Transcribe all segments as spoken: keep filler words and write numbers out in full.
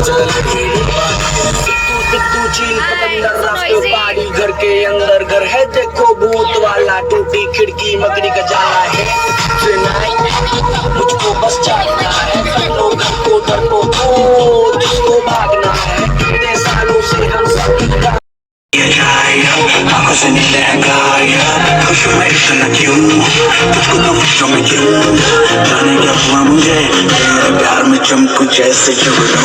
पिट्टू, पिट्टू, चील, पकंदर, रास्ते, पहाड़ी, घर के अंदर, घर है, देखो, भूत वाला, टूटी खिड़की, मकड़ी का जाला है। Tonight, मुझको बस जागना है, लोगों को डरपोकों, जिसको भागना है, इतने सालों से हम सब आंखों से नीले गायब, खुश में इतना क्यों, तुझको तो खुशियों में क्यों, जाने क्या हुआ मुझे, तेरे प्यार में चमकू जैसे जुगनू।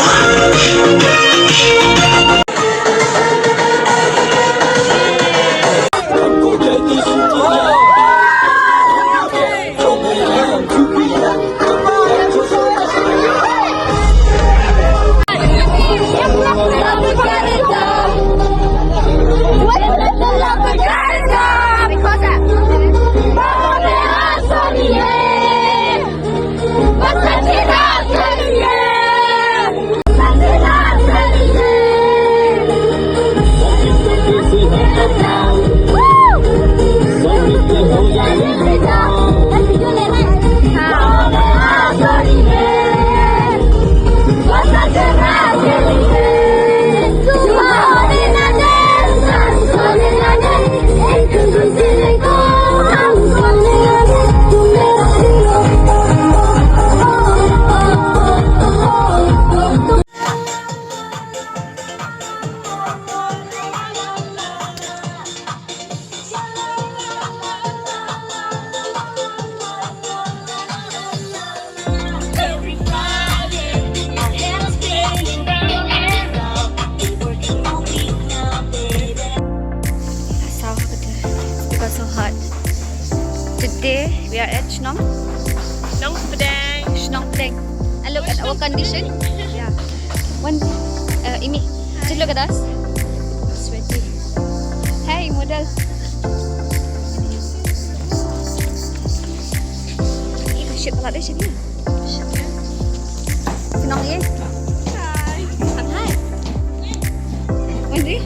Because so hot. Today we are at Shnong. Shnong Pdeng. Shnong Pdeng. And look at our condition. Yeah. One, uh, Imi, just look at us. Sweaty. Hey, model. Ih, shit, pala deh sini. Shit, ya. Kenal ye? Hai. Hai. Wendy?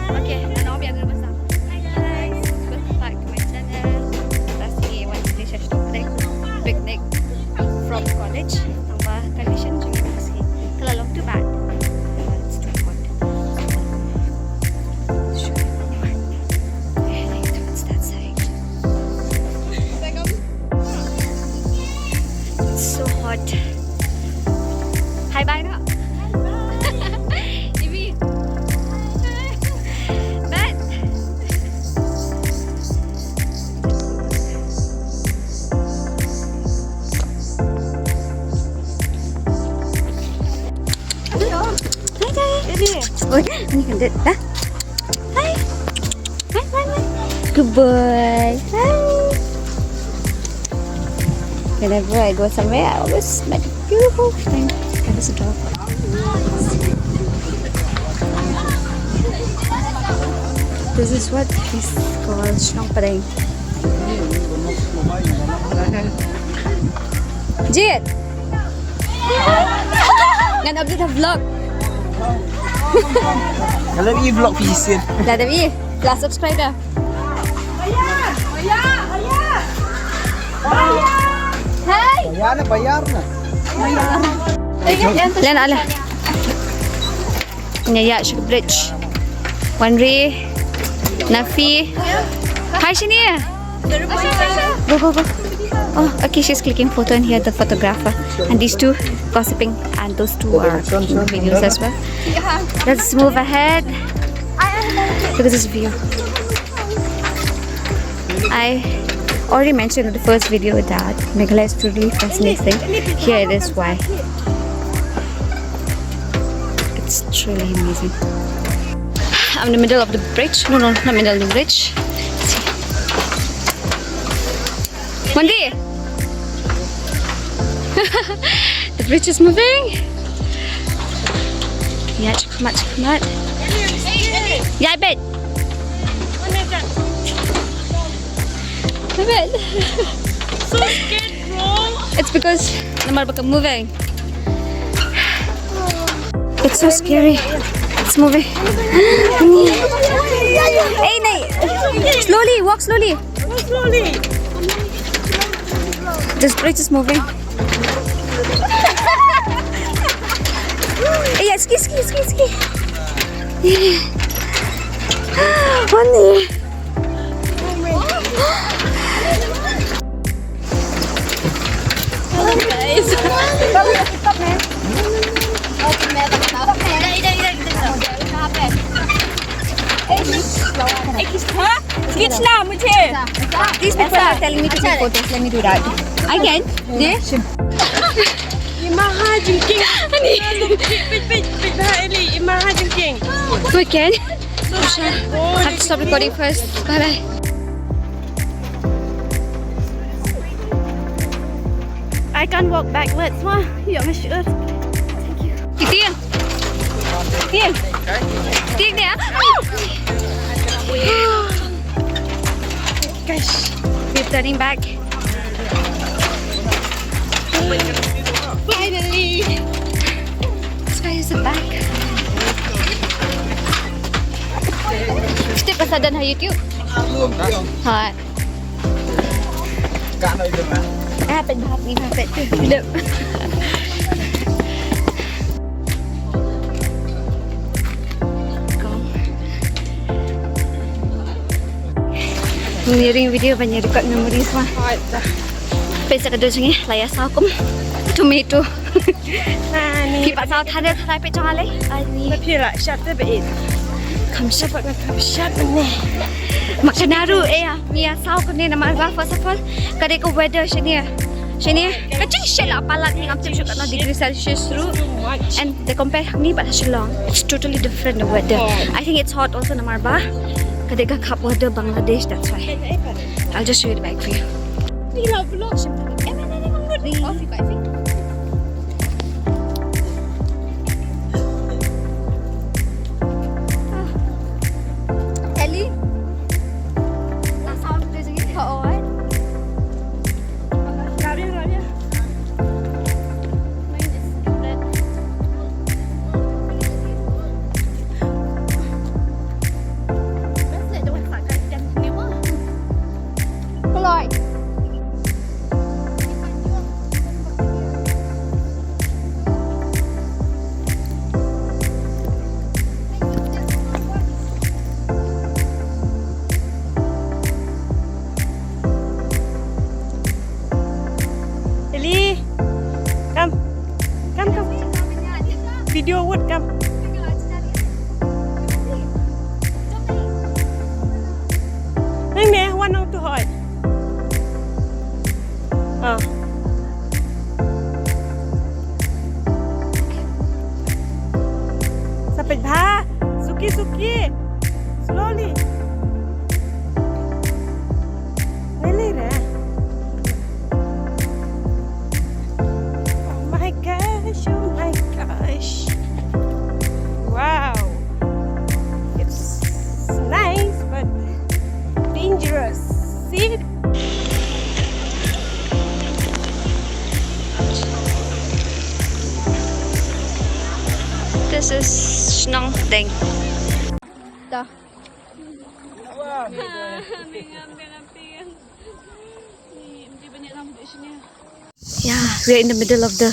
Okay, ano biya dulu basta. Hi guys, welcome back to my channel. Kita sini wan sini sha shnong pdeng, picnic from college. Tangba condition jong ngi sini ka la long too bad. It's too hot. Show you more. Heading towards that side. It's so hot. Hi, bye na. Hi, bye. Imi. Bye. Hi, guys. Oi, ni kan det dah. Hi. Hi, hi, hi. Good boy. Hi. Whenever I go somewhere, I always make beautiful thing. That is a dog. This is what is called Shnong Pdeng. Jit. Ngan update ha vlog. Nga la ïohi vlog phi shisien. La dep ïohi. La subscribe ïa. Hai. Bayar na, bayar na. Len ale. Ïa, ïa, sha ka bridge. Wanri, Nafi. Hi, Shania. Go, go, go. Oh, okay, she's clicking photo and here the photographer. And these two gossiping and those two are making videos as well. Let's move ahead. Look at this view. I already mentioned in the first video that Meghalaya is truly fascinating. Here it is why. It's truly amazing. I'm in the middle of the bridge. No, no, not middle of the bridge. Wendy! The bridge is moving. Ïa, check out, check out. Ïa, bet. Bet. So scared, bro. It's because namar ba ka moving. It's so scary. It's moving. Hey, nahi. Slowly, walk slowly. Slowly. This bridge is moving. Eh, ya, ski, ski, ski, ski. Honey. Hello, guys. Ek, ha? Kheenchna mujhe. These people are telling me to take photos. Let me do that. I can. Ye? Imaha jingkieng. Peit, peit, peit, peit, Eli, imaha jingkieng. We can. Have to stop recording first. Bye bye. I can't walk backwards. Wah, ya masyur. Thank you. Tieng. Tieng. Tieng ni, ah. Oh! Gosh, we're turning back. Finally. This guy is back. Step aside dan ha YouTube. Ha. Ah, peit bha, peit bha, peit. Lep. Ngi ring video ban ïa record memories ma. Peit sa ka dei jong ngi, la ïa saw kum tomato. Phi pat saw than tharai peit jong ale. Ani. Phi la shot te beit. Kam shot pat kam shot ne. Ma ka naru eh. Ngi ïa saw kane namar ba first of all ka dei ka weather shane. Shane ka jingshet la palat ngi ngam tip shuh katno degree Celsius ruh. And they compare hangne bad ha Shillong, it's totally different the weather. I think it's hot also namar ba ka dei ka khap weather Bangladesh, that's why. I'll just show you the bag for you. Ni la vlog shim. Em em em em. Ellie. Ellie, come. Come, come. Video wood, come. Nang ne, wan nang tu hoi. Ah. Sa peit bha. Suki, suki. Slowly. Neli re. Oh my gosh, oh my gosh. Wow. It's nice, but dangerous. See? This is Shnong Deng. Yeah, we are in the middle of the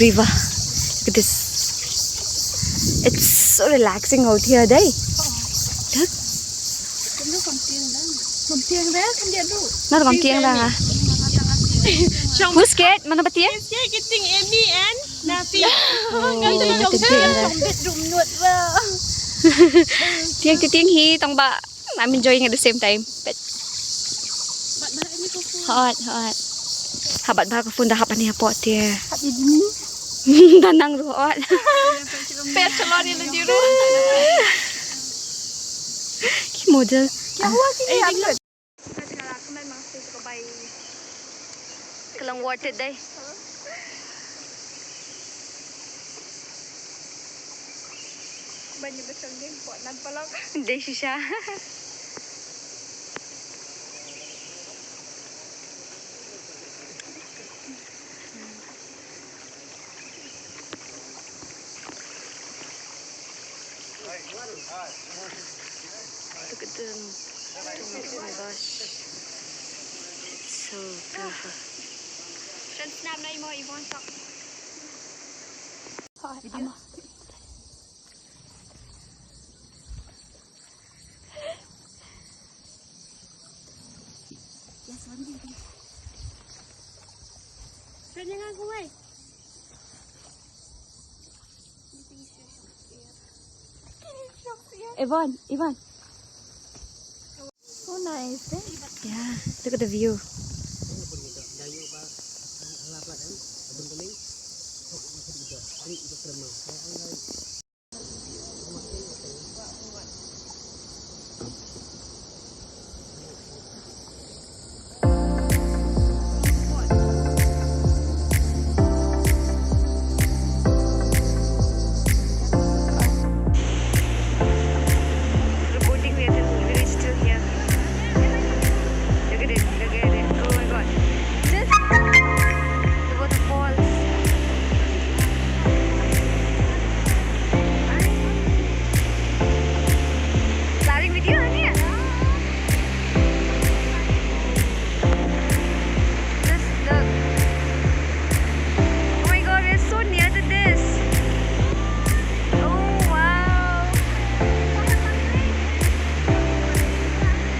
river. Look at this. It's so relaxing out here, dai. Look. Nar kam tieng dang ah. Who's scared? Mano ba tieng? Scared getting Amy and Nafi. Oh, mano ba tieng dang. Tieng tieng hi tong ba. I'm enjoying at the same time. But hot, hot. Habat ba ka phone da hap ani hapoh te. Da nang ruh hot. Pet salon ni nanti ruh. Ki model. Kya hua ki? Ka long worth it dai. Dai shisha. Look at them. Oh my gosh. It's so beautiful. Shan snap na imo Yvonne sok. Ama. Yes, one minute. Kanya nga kuwai. Yvonne, Yvonne. So nice, eh? Yeah, look at the view. Reporting, we are still, we are still here. Look at it, look at it. Oh my God. Just the waterfalls. Starting video, honey. Just look. Oh my God, we're so near to this. Oh, wow.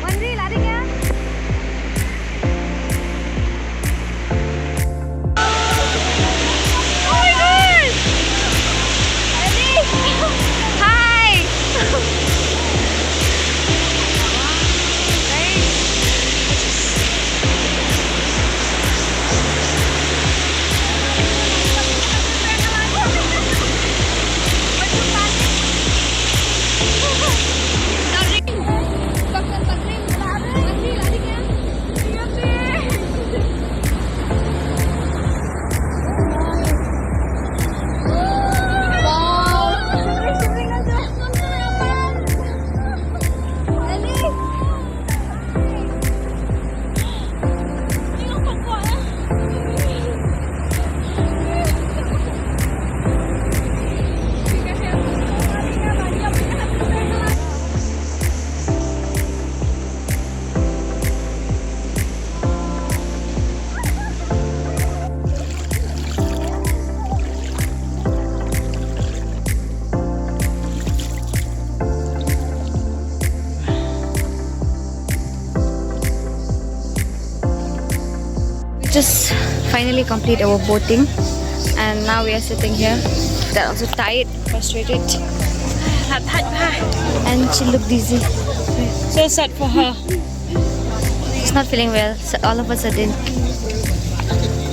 One wheel, I think, yeah. Oh my God! Hi! Guys. We just finally complete our boating, and now we are sitting here. That also tired, frustrated. And she looked dizzy. So sad for her. She's not feeling well, so all of a sudden.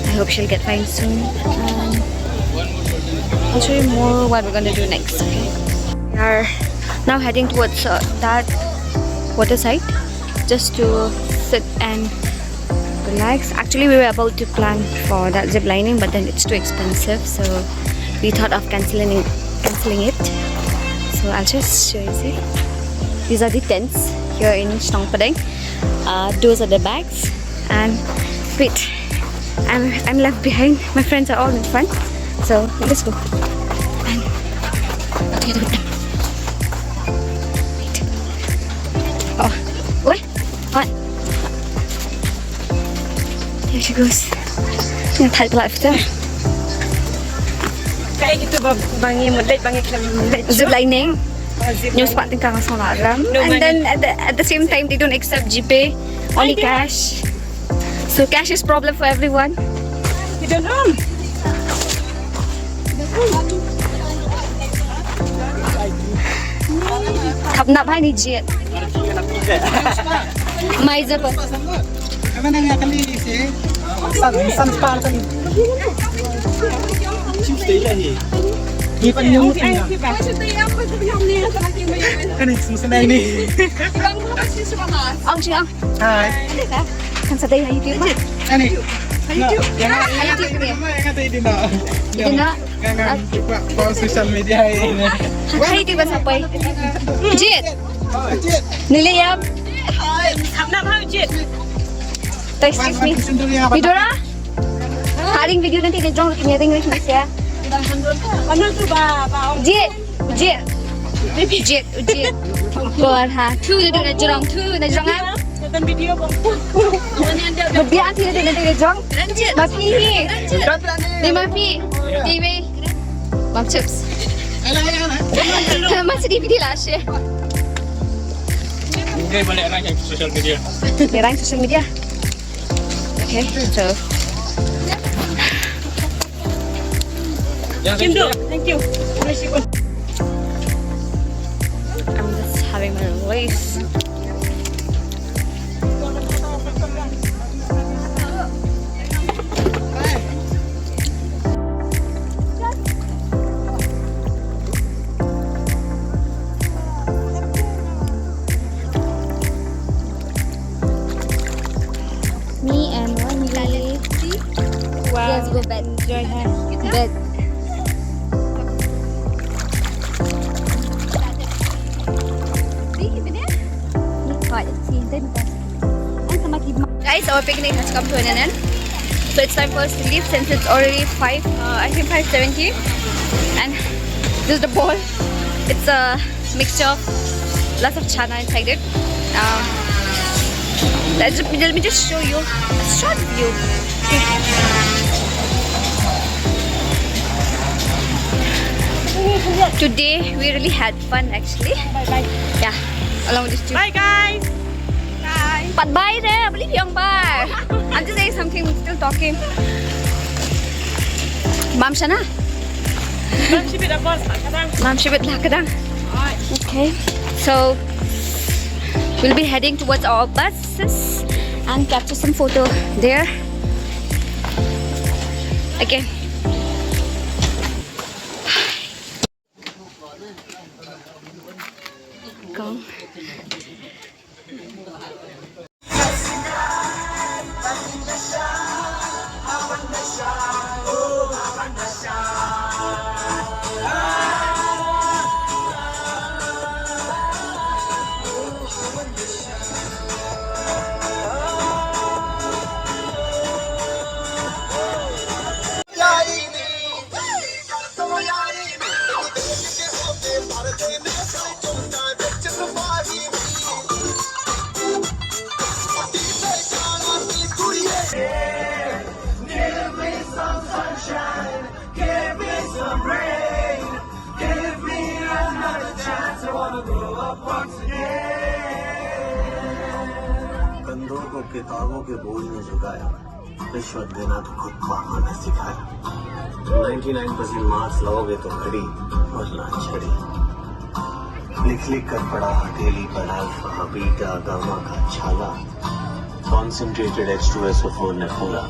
I hope she'll get fine soon. Um, I'll show you more what we're gonna do next, okay? We are now heading towards, uh, that water side just to sit and relax. Actually, we were about to plan for that zip lining, but then it's too expensive, so we thought of canceling it, canceling it. So I'll just show you. See, these are the tents here in Shnong Pdeng. Uh, those are the bags, and wait, I'm, I'm left behind. My friends are all in front, so let's go. And, okay, wait. Oh, what? What? There she goes. Nga thait pala ita. Kaei kito ba, ba ngi mut leit, ba ngi khlem leit? Zip lining. Oh, zip lining. Ngi spah tyngka, nga sngew lah ram. No money. And then at the, at the same time, they don't accept GPay, only cash. So cash is problem for everyone. You don't own. Khapnap hani jied. Mai zapa. San, san spar kan. Tuesday lah ni. Ni pan nyung kan. Kan ni semua senai ni. Ang siya. Hai. Kan sa day ha YouTube ma. Ani. Ha YouTube. Yang ha YouTube ni. Yang ha YouTube ni. Ito na. Nga, nga, buka, buka social media ini. Ha YouTube ba sa poi. Jied. Jied. Nili yam. Hai, khapnap ha Jied. Excuse me. Midora. Haring video nanti dia jong lagi miring lagi ya. Mana tu ba, ba. Jied. Jied. Jied, jied. Kor ha. Tu na jrong, tu na jrong am. Nonton video bang. Biang tu na jrong. Ma phi hi. Ni ma phi. Ni ma. Mam chips. Masih D V D lah, Syed. Dia balik rank social media. Dia rank social media. Okay, so. Yang Kim, thank you. I'm just having my lace. Me and Wendy. Wow. Let's go bed. Enjoy her. Bed. Guys, our picnic has come to an end. So it's time for us to leave since it's already five, uh, I think five seventy. And this is the bowl. It's a mixture of lots of chana inside it. Um, let's ju- let me just show you a short view. Today we really had fun actually. Bye bye. Yeah, along with this too. Bye guys. Bye. Pat bye there. I believe young bye. I'm just saying something. Still talking. Mam shana. Mam shibit lah ka dang. Mam shibit lah ka dang. Okay. So we'll be heading towards our buses and capture some photo there. Again. Kong. कंधों को किताबों के बोझ ने झुकाया, रिश्वत देना तो खुद को आंखों ने सिखाया। नाइंटी नाइन परसेंट मार्क्स लाओगे तो घड़ी, वरना छड़ी। लिख लिख कर पढ़ा हथेली पर अल्फा बीटा गामा का छाला। Concentrated H two S O four ने पूरा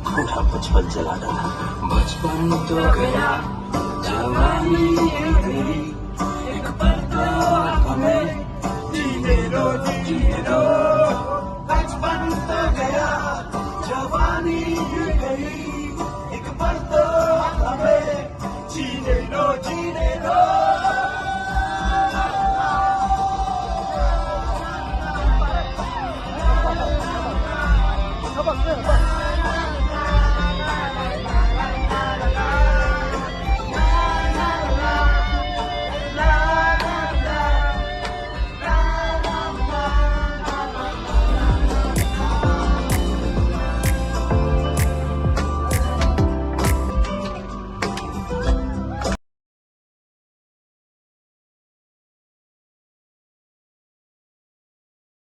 पूरा बचपन जला डाला। बचपन तो गया, जवानी ये गई, एक पल तो हमें जीने दो, जीने दो।